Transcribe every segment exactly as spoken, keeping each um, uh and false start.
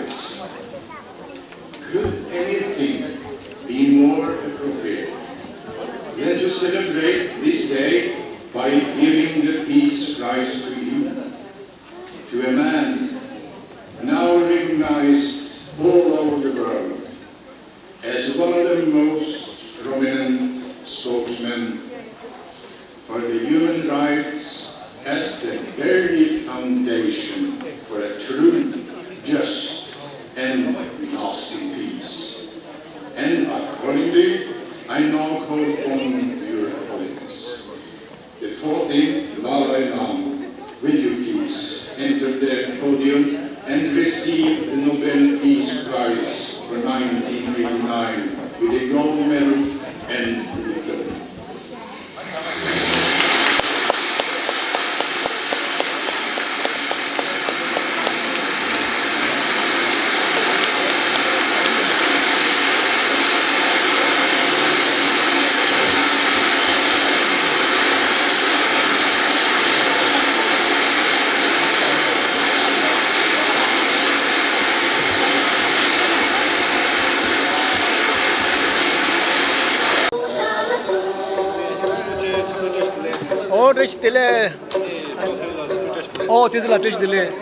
Could anything be more appropriate than to celebrate this day by giving the Peace Prize to you, to a man now recognized all over the world as one of the most prominent spokesmen for the human rights as the very foundation for a true, just, and lasting peace. And accordingly, I now call upon Your Holiness, the fourteenth Dalai Lama, will you please enter the podium and receive the Nobel Peace Prize for nineteen eighty-nine with a gold medal and a diploma? ཨོ་བཀྲ་ཤིས་བདེ་ལེགས། ཨོ་དེ་ཚོ་ལ་བཀྲ་ཤིས་བདེ་ལེགས།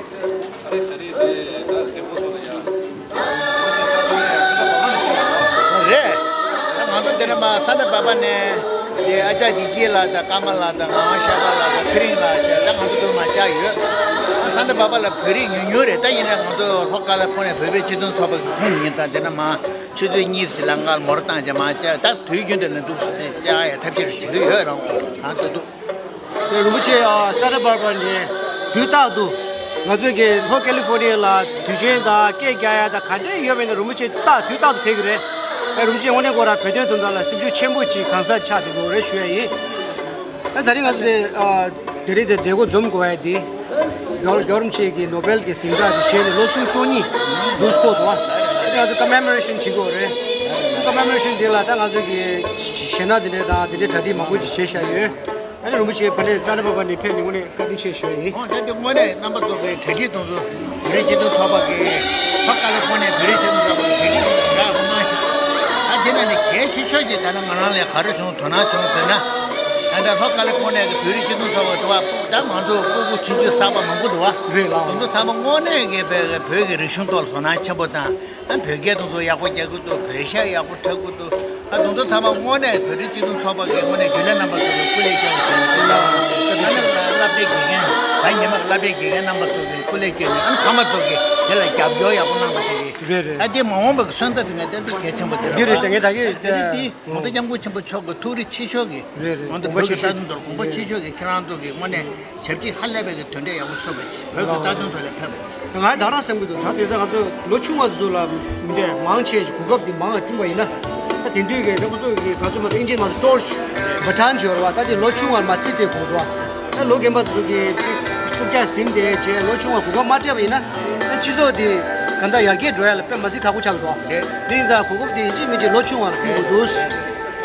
རེད། ང་ཚོ་འདི་ནས་མ་ས་མཐའ་བར་པ་ནས་དེ་ཨ་ཅག་དགེ་རྒྱས་ལགས་དང་ཀརྨ་ལགས་དང་ངག་དབང་ཤར་པ་ལགས་དང་ཚེ་རིང་ལགས་བཅས་ད་ང་ཚོ་དུ་མ་བཅར་ཡོད། ས་མཐའ་བར་པ་ལ་བོད་རིགས་ཉུང་ཉུང་རེད། ད་ཡིན་ན་ང་ཚོ་ལྷོ་ཀ་ལི་ཕོར་ནི་ཡ་བོད་པའི་སྤྱི་མཐུན་ཚོགས་པ་གི་ཁོངས་ཡིན། ད་འདི་ནས་མ་ཆུ་ཚོད་གཉིས་ཙམ་ལ་ང་མོ་ཊ་བཏང་བྱས་མ་བཅར། ད་དུས་རྒྱུན་དུ་ནས་འདུག་བཅར་ཡ་ཐབས་ཤེས་བྱེད་ཀྱི་ཡོད། རང་གང་ཐུབ་ཐུབ། རིན་པོ་ཆེ་ས་མཐའ་བར་པ་ནས་དུས་རྟག་ཏུ་ང་ཚོའི་གི་ལྷོ་ཀ་ལི་ཧྥོ་ནི་ཡ་ལ་དུས་ཆེན་དང་སྐད་རྒྱག་ཡ་དང་ག་འདྲས་ཡོད་པ་ཡིན་ན་རིན་པོ་ཆེ་རྟག་དུས་རྟག་ཏུ་ཕེབས་ཀྱི་རེད། ཨ་རིན་པོ་ཆེ་དངོས་གནས་ཁོ་རང་བོད་དོན་དོན་དག་ལ་སེམས་ཤུགས་ཆེན་པོ་ཅིག་གང་སར་ཆགས་བསྡད་ཡོད་རེད་ཞུ་ཡ་ཡིན། ཨ་དེ་རིང་ང་ཚོ་དེ་ཨ་དེ་རིང་དེ་མཛད་སྒོ་འཛོམས་དགོས་ཡ་དེ་རྒྱལ་རྒྱལ་བ་རིན་པོ་ཆེ་གི་ནོ་བེལ་གྱི་གཟེངས་རྟགས་དེ་བཞེས་ནས་ལོ་གསུམ་སོ་གཉིས་འདུག་སྐོར་འདུག་ཨ་དེ་ང་ཚོ་ཀ་མེ་མོ་རེ་ཤན་བྱེད་དགོས་རེད། ཀ་མེ་མོ་རེ་ཤན་དེ་ལ་ད་ང་ཚོ་གི་གཞས་སྣ་དེ་འདྲས་དང་དེ་འདྲས་གྲ་སྒྲིག་མང་པོ་ཅིག་བྱས་བཞག་ཡོད། ཨ་ནི་རིན་པོ་ཆེ་ཕ་ནས་ས་མཐའ་བར་པ་ནས་ཕེབས་ནས་དངོས་གནས་བཀའ་དྲིན་ཆེ་ཞུ་ཡ་ཡིན། ཨོ་ད་དེ་དངོས་གནས་རྣམ་པ་ཚོ་གི་གྲ་སྒྲིག་དང་དུ་བོད་རིགས་སྤྱི་མཐུན་ཚོགས་པ་གི་ལྷོ་ཀ་ལི་ཕོ་ནས་བོད་རིགས་སྤྱི་མཐུན་ཚོགས་པ་གི་གྲ་སྒྲིག་དང་དུ་འདྲ་དགོངས་གནང་ཞིང་། ད་དེ་ནས་ནི་གལ་ཆེ་ཤོས་ཀྱི་ད་ལྟ་ང་རང་ལས་ག་རེ་བྱུང་དོ་སྣང་བྱུང་ཟེར་ན། ད་ལྟ་ལྷོ་ཀ་ལི་ཕོ་ནས་གི་བོད་རིགས་སྤྱི་མཐུན་ཚོགས་པ་དུ་བ་ད་ང་ཚོ་སྤུ་གུ་ཆུང་ཆུང་གསར་པ་མང་པོ་འདུག་བ། རེད་ལགས། དེ་ཚོ་ཚང་མ་དངོས་གནས་ཀྱི་བོད་ཀྱི་རིག་གཞུང་ཐོག་ལ་དོ་སྣང་ཆེན་པོ་དང་། ཨ་བོད་སྐད་དེ་ཚོ་ཡག་པོ་རྒྱག་གི་འདུག་བོད་གཞས་ཡག་པོ་འཁྲབ་གི་འདུག་ཨ་དེ་ཚོ་ཚང་མ་དངོས་གནས་བོད་རིགས་སྤྱི་མཐུན་ཚོགས་པ་གི་དངོས་གནས་རྒྱུན་ལས་རྣམ་པ་ཚོ་གི་སྐུ་ལས་སྐྱོན་ཞུ་ཡི་ཟེར་ལ། ཨ་ནི་བསླབ་གྲྭའི་དགེ་རྒན་ད་ཉི་མ་གི་བསླབ་གྲྭའི་དགེ་རྒན་རྣམ་པ་ཚོ་གི་སྐུ་ལས་སྐྱོན་ནས་ཨ་ནི་ཕ་མ་ཚོ་གི་དེ་ལ་རྒྱབ་སྐྱོར་ཡག་པོ་གནང་བ་དེ་གི་རེད་རེད། ད་དེ་མ་འོངས་པ་གི་སོན་རྩ་དེ་ངས་ཏན་ཏན་གལ་ཆེན་པོ་དེ་འདི་རེད་ཤག་ངས་ད་གི་དེ་ནི་དེ་ངོ་མཚར་སྐྱབས་མགོན་ཆེན་པོ་མཆོག་གི་ཐུགས་རེ་ཆེ་ཤོས་ཀྱི་རེད་རེད། ང་ཚོ་དགོངས་པ་བོད་ཆེ་ཀྱི་ཤོས་ལྟ་ཀྱི་དོན་དགོངས་པ་ཆེ་ཤོས་ཀྱི་ཁྱེད་རང་ཚོ་གི་དངོས་གནས་ཞབས་ཕྱི་ཧ་ལས་པའི་གི་དོན་འབྲས་ཡག་པོ་སོན་པ་ཅིག་བོད་ཀྱི་རྩ་དོན་ཐོག་ལ་ཕེབས་པ་ཅིག་ང་ད་རང་བསམ་གྱི་འདུག་ད་དེང་སང་ང་ཚོ་ལོ་ཆུང་བ་ཚོ་ལ་མི་འདྲ་མང་ཆེ་གོ་སྐབས་འདི་མང་བ་བསྐྲུན་པ་ཡིན་ན། ད་དེང་དུས་ཀྱི་ད་ཁོ་ཚོ་གི་ག་ཚོད་མ་གཏོགས་ཨིན་ཇིའི་ནང་ཚོ་ཊོར་ཆི་བ་ཊན་ཅིག་ཡོད་རེད་བ། ད་དེ་ལོ་ཆུང་བ་མ་ཚིག་ཅིག་གོ་འདུག་ད་ལོ་རྒན་པ་ཚོ་གི་ཅིག་རྐུབ་བཀྱག་ཟིན་ཏེ་བྱས་ལོ་ཆུང་བ་གོ་སྐབས་མ་སྤྲད་པ་ཡིན་ན། ད་སྤྱི་ཚོགས་འདི་གང་ལྟར་ཡར་རྒྱས་འགྲོ་ཡ་ལ་དཔེ་མ་སྲིད་ཁག་པོ་ཆགས་འདུག་དེ་ཡིན་ཙང་གོ་སྐབས་དེ་ཡིན་གཅིག་མིན་གཅིག་ལོ་ཆུང་བ་ལ་ཕུལ་དགོས་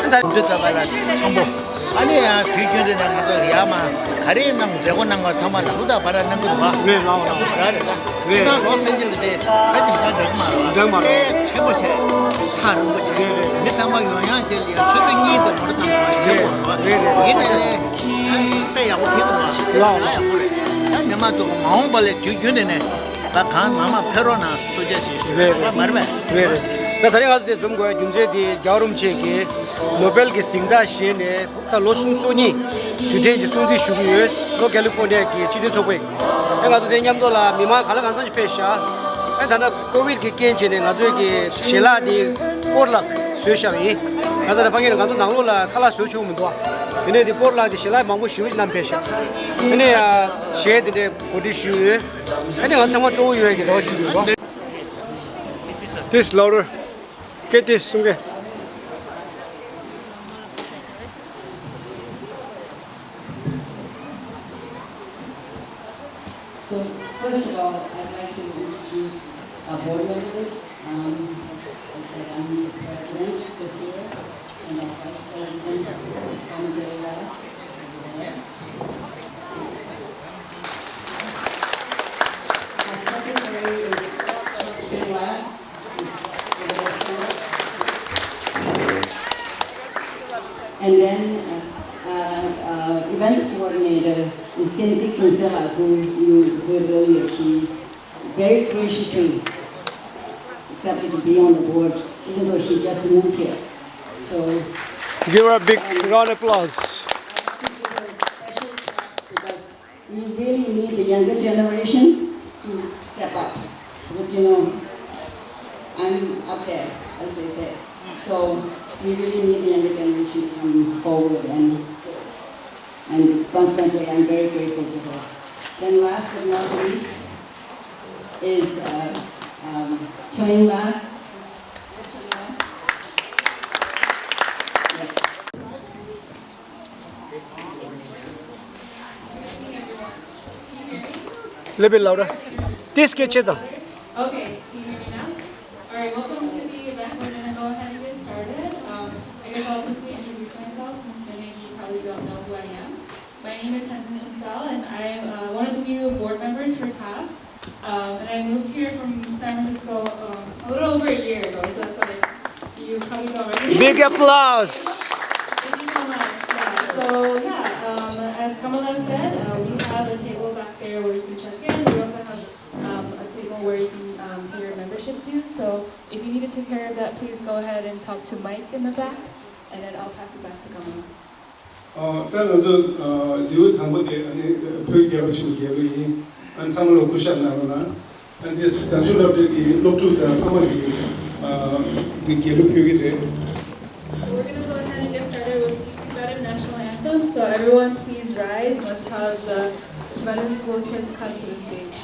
འདུག་ད་དུས་ཚོད་པ་ལ་འཚམ་པོ། ཨ་ནི་ཡང་དུས་རྒྱུན་དུ་ནས་ང་ཚོ་ཡར་མར་ག་རེ་གནང་མཛད་སྒོ་གནང་བ་ཚང་མ་ལ་ཧུར་ཐག་པ་ར་གནང་གི་འདུག་བ། རེད་ལགས་ལགས། ར་རེད་ད། སྲིད་ཐང་ལོ་སེང་གེ་ལ་དེ་ད་ཅིག་ད་འགྲིག་མ་རེད་བ། འགྲིག་མ་རེད། དཔེ་ཆེན་པོ་བྱས། ཐག་རིང་པོ་བྱས། རེད་རེད། མི་ཚང་མ་ཡོང་ཡང་བྱས་ལ་ཡང་ཆུ་ཚོད་གཉིས་དང་མོ་ཊ་བཏང་བ་བྱེད་དགོས་རེད་བ། རེད་རེད། ཡིན་ནའི་ལས་ཨ་ནི་དཔེ་ཡག་པོ་ཕེབས་འདུག་བ། ལགས་ལགས། ཡག་པོ་རེད། ད་མི་མང་ཚོ་མ་འོངས་པ་ལ་དུས་རྒྱུན་དུ་ནས་ད་གང་མང་མང་ཕེབས་རོགས་གནང་ཐུགས་རྗེ་ཆེ་ཞུ། རེད་རེད། ད་མ་རེད་པས། རེད་རེད། ད་ད་རེས་ང་ཚོ་དེ་འཛོམས་དགོས་པའི་རྒྱུ་མཚན་དེ་རྒྱལ་བ་རིན་པོ་ཆེ་གིས་ནོ་བེལ་གྱི་གཟེངས་རྟགས་བཞེས་ནས་ད་ལོ་གསུམ་སོ་གཉིས་དུས་དྲན་གྱི་སྲུང་བརྩི་ཞུ་གི་ཡོད། ལྷོ་ཀ་ལི་ཧྥོ་ནི་ཡ་གི་སྤྱི་མཐུན་ཚོགས་པས། ཨེ་ང་ཚོ་དེ་མཉམ་དུ་ལ་མི་མང་ག་ལ་གང་འཚམ་ཞིག་ཕེབས་ཤག་ཨེ་ད་ལྟ་ཀོ་བིད་ཀྱི་རྐྱེན་བྱས་ནས་ང་ཚོའི་གི་ཞལ་ལག་དེ་པོར་ལག་བཟོས་བཞག་ཡིན། ང་ཚོ་ལ་ཕ་གི་ནས་ང་ཚོ་ནང་ལོགས་ལ་ཁ་ལག་བཟོ་ཆོག་མི་འདུག་དེ་ནས་དེ་པོར་ལག་དེ་ཞལ་ལག་མང་པོ་ཞེ་པོ་ཅིག་བསྣམས་ཕེབས་ཤག་དེ་ནས་ཡ་གཞས་དེ་འདྲས་གོ་སྒྲིག་ཞུས་ཡོད། ཨ་ནི་ང་ཚང་མ་སྤྲོ་བོ་ཡོད་ཀྱི་རེ་བ་ཞུ་གི་ཡོད། This louder. Get this གསུང་གི། So, first of all, I'd like to introduce our board members. Um, as I said, I'm the president this year, and our vice president is Kamadewa over there. Our secretary is Chen Sela, who you heard earlier, she very graciously accepted to be on the board, even though she just moved here. So give her a big round of applause. I have to give her a special props because we really need the younger generation to step up. Because, you know, I'm up there, as they say. So we really need the younger generation to come forward and so and consequently, I'm very grateful to her. Then last but not least is uh, um, Choying La. Yes. Little bit louder. This kitchen. Okay, can you hear me now? All right, welcome to the event. We're going to go ahead and get started. Um, I guess I'll quickly introduce myself since many of you probably don't know who I am. My name is Tenzin Kinsal, and I am uh, one of the new board members for TAS. Um, and I moved here from San Francisco um, a little over a year ago, so that's why you probably don't recognize. Big applause. Thank you so much. Yeah. So yeah, um, as Kamala said, uh, we have a table back there where you can check in. We also have um, a table where you can um, pay your membership due. So if you need to take care of that, please go ahead and talk to Mike in the back, and then I'll pass it back to Kamala. ད་ང་ཚོ་ལེའུ་དང་པོ་དེ་ཨ་ནི་བོད་རྒྱལ་ལོ་ཆེན་པོ་རྒྱལ་ལོ་ཡིན། ཨ་ཚང་མ་ལ་སྐུ་ཞབས་གནང་རོགས་གནང་། ཨ་འདི་བཟང་སྤྱོད་སློབ་གྲྭའི་སློབ་ཕྲུག་དང་ཕ་མ་གིས་འདི་རྒྱལ་ལོ་ཕུལ་གྱི་རེད། So we're gonna go ahead and get started with the Tibetan national anthem. So everyone please rise. Let's have the Tibetan school kids come to the stage.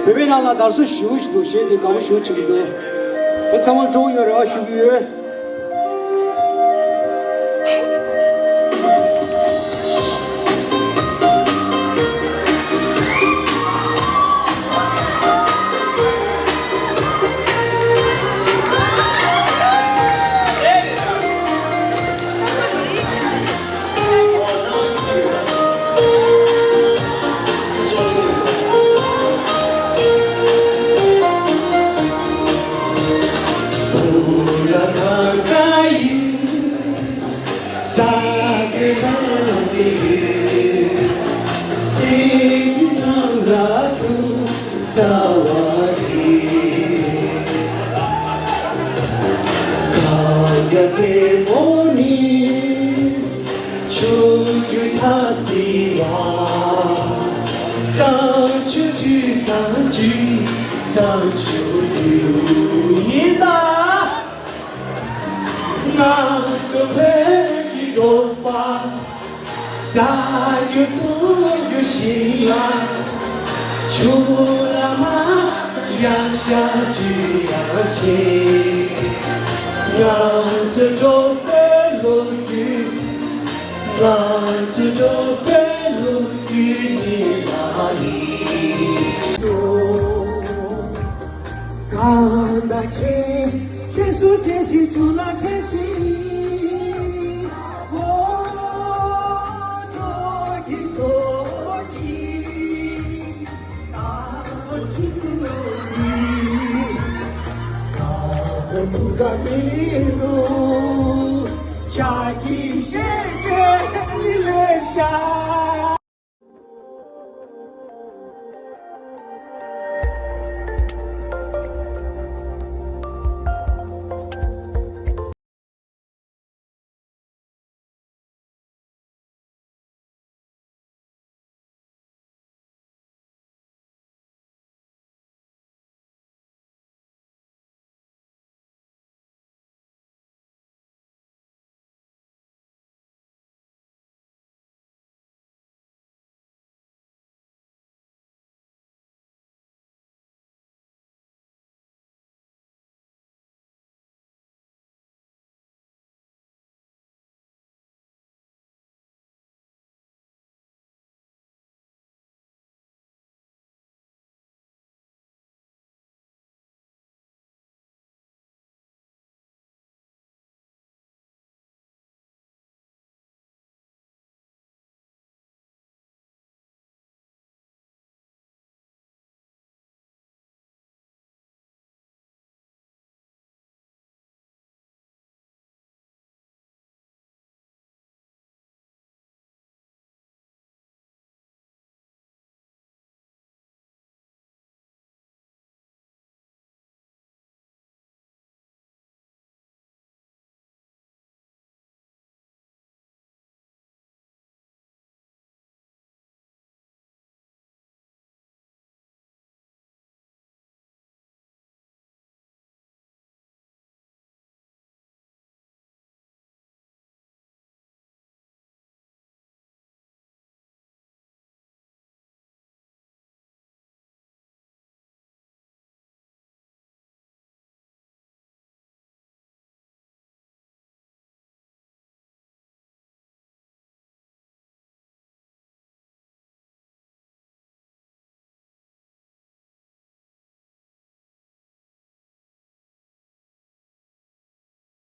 བོད་པའི་ནང་ལ་དར་སྲོལ་ཞེ་པོ་ཞིག་འདུག་གཞས་དེ་དགའ་པོ་ཞེ་པོ་བྱེད་ཀྱི་འདུག་ཨ་ཚང་མ་སྤྲོ་པོ་ཡོད་རེ་བ་ཞུ་གི་ཡོད། ཡིན་ད། ང་ཚོ་བོད་ཀྱི་འབྲོག་པ། ཟ་རྒྱུ་འཐུང་རྒྱུ་ཞིམ་ལ། ཆུ་ལ་མ་ཡག་ཤ་བཅུ་ཡག་ཆེ། ང་ཚོ་འབྲོག་པའི་ལོ་རྒྱུས། ང་ཚོ་འབྲོག་པའི་ལོ་རྒྱུས་ནི་ལ་ཡིན། གང་ལྟར་ཁྱེད་ཁྱེད་སུ་ཁྱེད་ཤི་ཆུ་ལ་ཁྱེད་ཤི། ཨོ་ཐོ་གི་ཐོ་གི། ཨ་ཨོ་ཆི་ཐུ་ལོ་གི། ཨ་ཨོ་ཐུ་ག་མི་འདུག་ཆ་གི་ཤེས་ཀྱི་མི་ལེ་ཤ།